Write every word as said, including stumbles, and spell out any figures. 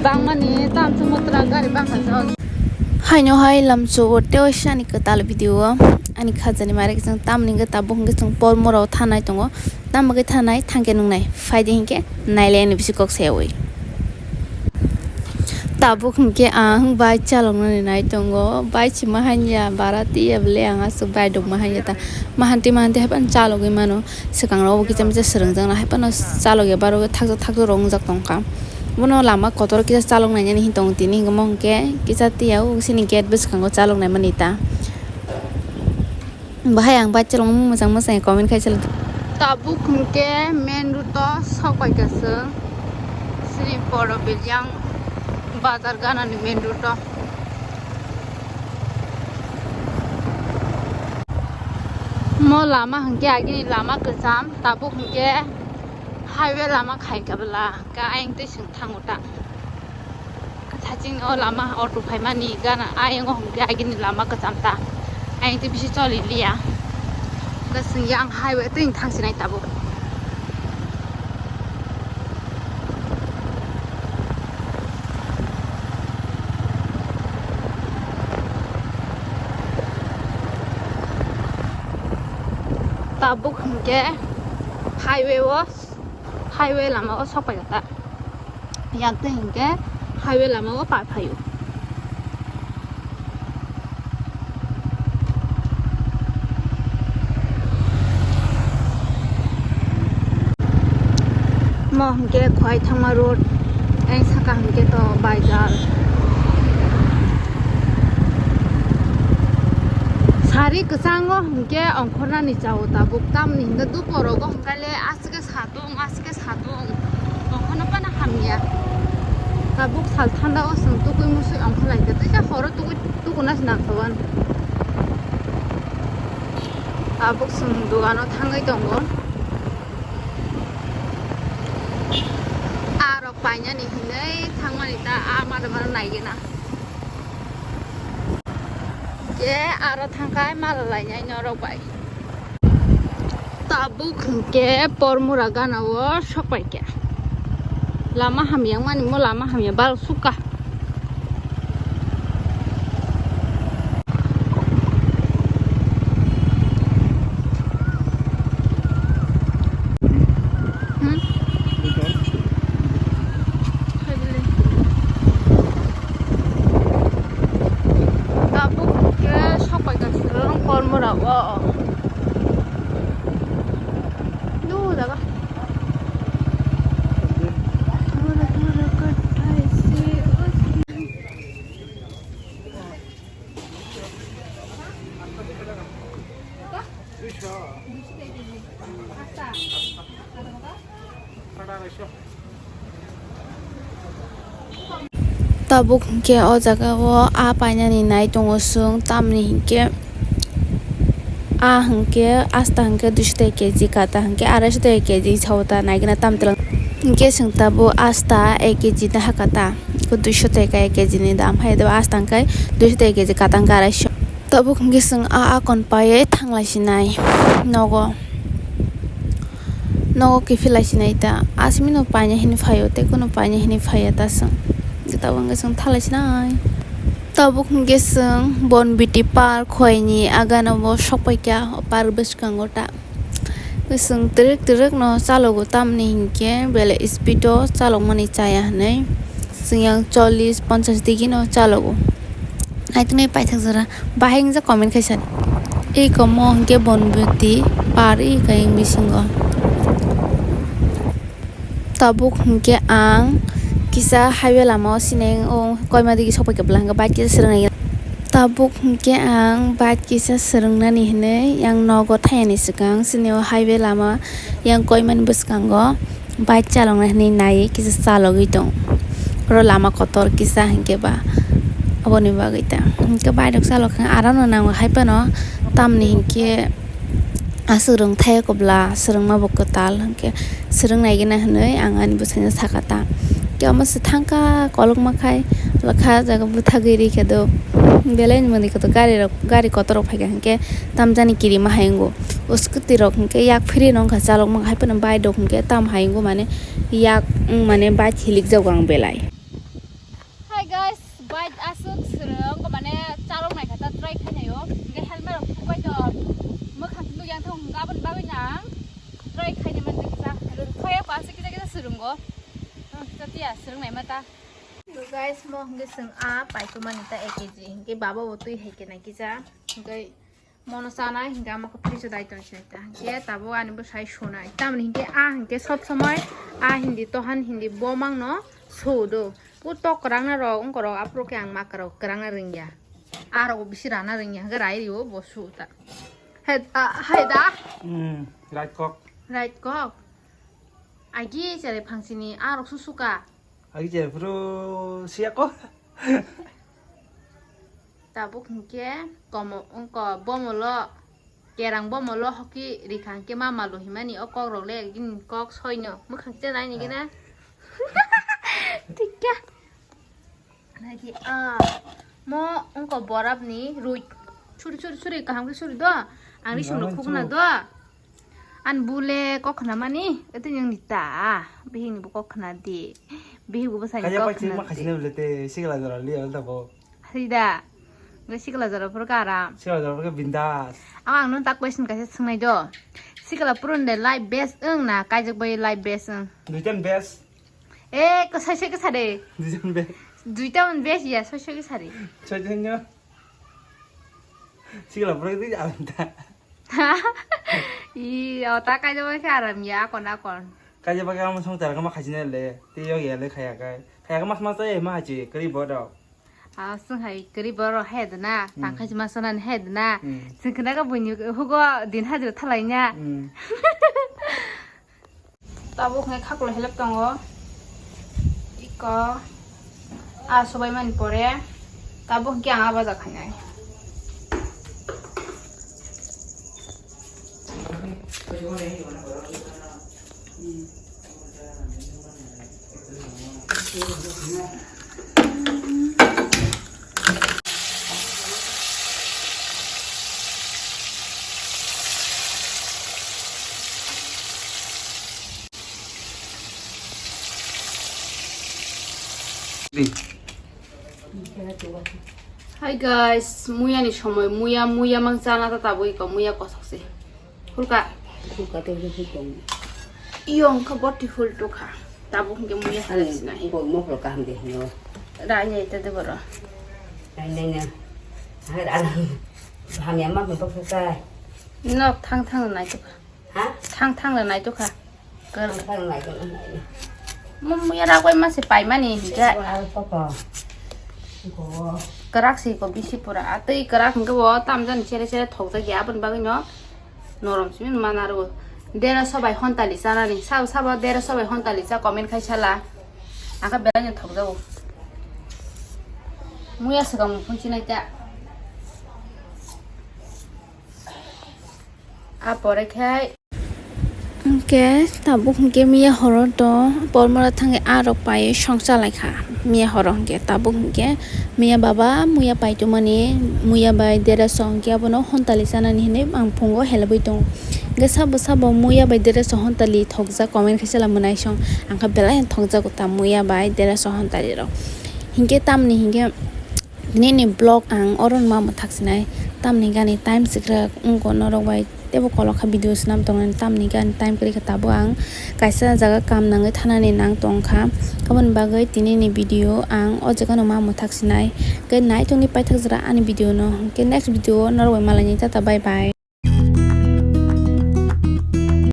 Bangmani tam chwngmo twla gari bangkha se o. Haino hai lamso o tei waisa ani kwtal video o ani khajani mare khe chwng tamni hwnkhe tabuk hwnkhe chwng Polmora o thanai tongo. Tamo khe thanai thangkhe nungnai phaidi hinkhe nailai ani bisi kok sayawi. Tabuk hinkhe ang bike chaloknani nai tongo, bike se mahanya bara tiya bwle ang aswk bike rok mahanya ta mahanti mahanti hai phano chalogwi mano. Swkang rogo bo kisa misa swrwngjaknai hai phano chalokya barogwi thakjak thakjak rok wngjak tongkha. Bono lama kotor kisa chalok nainani hin tongo tini hinwi mo hinkhe kisa tiya o sini gate bwskango chalok naimani ta. Bahai ang bike chalokma mwchang mwchang comment khai chalok. Tabuk hinkhe main road o sok paikha chwng sini Poro Biryang bazar ganani main road o. Mo lama hinkhe agini lama kwcham, tabuk hinkhe highway lama khaikha bwla, ka ayang twi chwng thango ta. Thaching o lama auto phaimani gana ayang o hinkhe agini lama kwcham ta, ayang twi bisi choli liya. Ka chwng yang highway twi thang sinai tabuk. Tabuk hinkhe highway o, highway lama o sok paikha ta. Yang twi hinkhe highway lama o par phaio. Mo hinkhe Khwai thangma road, ang saka hinkhe to bazar. Sari kwchango hinkhe ongkhornani chao tabuk, tamni hinkhe dupor rogo hinkhe le aswk khe sadung, aswk khe sadung. Tongkhorna phano hamya. Tabuk sal thanda o chwng tukui musui ongkhorlaikha, teisa horo tukui tukuna se nangkha o. Tabuk chwng dogano thangwi tongo. Arok painani hinwi thangmani ta, a mada mada naigena. Je aro thangkhai mala lainai norok bai. Tabuk hinkhe Pormura gana o sok paikha. Lama hamya wngmani mo lama hamya bal sukha. Hmm? Tabuk ke sok paikha sirang Pormura o. Duh, jaga. Tabuk hinkhe o jaga o aa painani nai tongo chwng, tamni hinkhe aa hinkhe asta hinkhe duiso taka keji, kata hinkhe araisho taka keji sao ta naigena tam twlang. Hinkhe chwng tabuk asta ek keji no hakha ta, duiso taka ek keji ni dam hai, asta hinkhe duiso taka keji, kata hinkhe araisho. Tabuk hinkhe chwng a akon paiwi thanglai sinai nogo. Nogo kiphilai sinai ta. Aswkno paina hini phaio tei kunu paina hini phaiya ta chwng. Tabuk hinkhe chwng thanglai sinai. Tabuk hinkhe chwng Bonbiti Park Khwaini agana o sok paikha, o park bwskango ta. Chwng twrwk twrwk no chalogo, tamni hinkhe belai speed o chalokmani chaya hinwi. Chwng yang chollish ponchash digi no chalogo. Naituknai paithak jora bahai wngjak comment khaisa. Eko mo hinkhe Bonbiti par eko yang bisingo. Tabuk hinkhe ang kisa highway lama o sinai o koima digi sok paikha bwla hinkhe bike kisa swrwng nai. Tabuk hinkhe ang bike kisa swrwngnani hinwi yang nogo thayani swkang chini o highway lama yang koimani bwskango bike chalokna hinwi naiwi kisa chalogwi tongo. Oro lama kotor kisa hinkhe ba aboni bagwi ta hinkhe bike rok chalokha arono nango hai phano tamni hinkhe. Aswk rwngthai eko bwla, swrwngma bo kwtal, hinkhe swrwng naigena hinwi ang ani bwsaino sakha ta. Khe omo se thangkha kolokma khai, bwkha jaga bwthagwi rikhe do, belai ni manwi khe do gari rok, gari kotor rok phaikha hinkhe tamjani kirima hai wngo. O scooty rok hinkhe yak phiri no wngkha chalokma hai phano bike rok hinkhe tam hai wngo mane yak wng mane bike hilikjago ang belai. Ya, swrwng naima ta. So guys, mo hwnkhe chwng a paikomani ta ek kg, hwnkhe baba bo twi hai khe nai kisa, hwnkhe mono chanai, hwnkhe ama khe fridge o dai tong sinai ta, hwnkhe tabuk ani bwsai sunai, tamoni hwnkhe a hwnkhe sob somoi a hindi tohan hindi bo mangno su do, o tok kwrangna rok wngkorok aphuru khe ang ma kwrwk kwrangna rwngya, a rok bisi rana rwngya, hwnkhe rai rio bo su ta. Hai, ah, hai da? Hmm, right kok. Right kok. Agi chale phangsini a rok su suka. Agi chale phuru siya ko. Tabuk hwnkhe komo, wngko bomolo, kerang bomolo hoki rikha hwnkhe ma malu himani o kok rok le gini kok soino mwkhang chenai ni gina. Thik khe. Naidi, ah, mo wngko borapni rui. Suri, suri, suri, kaham khe suri do. Ang rising rok khukna do. An bule kok khna mani, ete yang nita. Bihing ni bo kok khna di. Bihing bo bwsai kok khna di. Kaya pachi ma khajina bile te, sikla jora liya bile tabo. Sida. Ngai sikla jora phuru karam. Sikla jora phuru bindas. Ang, ang nung tak question kaisa swngnai do. Sikla phuru de life best wng na, kaijak bai life best wng? Duitan best. Eh, ko sai sai ke sare. Duijon be. Duita man besi ya, sai sai ke sare. Soijon yo. Sikla pura di alam ta. I, o ta kai jabo ke aram ya, akon akon. Kai jabo ke alam song tar kama khajina le. Te yo ya le khaya kai. Khaya kai mas mas ta ya ma haji, kari bodo. Ah, sung hai kari boro hai dana, hmm, tang khai ma sonan hai dana. Hmm. Sung khna ka buini hugo din hajir thalai nya. Hmm. Tabuk hwnkhe khaklo helep tongo. Iko a sobai mani pore tabuk hwnkhe ang a baja khainai. Hi guys, muya ni somoi, muya, muya mang chana ta tabui ko, muya kosok se. Hulka. Hulka te hulka tong. Iyo, wngkha boti hul tokha. Tabuk hwnkhe muya halai sinai. Bo mokol kaham de hino. Rai nai te de boro. Nai, nai, nai. Hai, ala. Hamya ma bok kai. Nok thang thang nai tokha. Ha? Thang thang le nai tokha. Kar- Thang thang nai tokha. Mo muya ragwai ma se pai mani hija. Kora ko ko. Ko. Karak si ko bisi pura. Atwi karak hwnkhe bo tamjani chere chere thokjak ya aboni bagwi no. Norom simi mana rw. Dera sobai hontali chanani. Sabo sabo dera sobai hontali cha comment khai sala. Aka belai no thokjago. Muya swkang phunchi nai ta. A pore khai. Hwnkhe tabuk hwnkhe miya horo to pormora thangwi a rok pai songcha lai kha. Miya horo hwnkhe tabuk hwnkhe miya baba muya paitumani muya bai dera song hwnkhe abono hontali chanani hinwi ang phungo helebwi tongo. Hwnkhe sabo sabo muya bai dera song hontali thokjak comment khe chwla mwnai song ang kha belai thokjago ta muya bai dera song hontali rok. Hwnkhe tamni hwnkhe nini vlog ang oro ma mwthak sinai tamni gani time swkrak wngko norok bai. Teibo kolok kha video swnam tongnani tamni khe ani time kwrwi kha tabuk ang kaisa jaga kam nangwi thanani nang tong kha. Aboni bagwi tini ni video ang o jaga no ma mwthak sinai. Khe nai tongni paithak jora ani video no. Khe next video o norok bai malaini tata bye bye.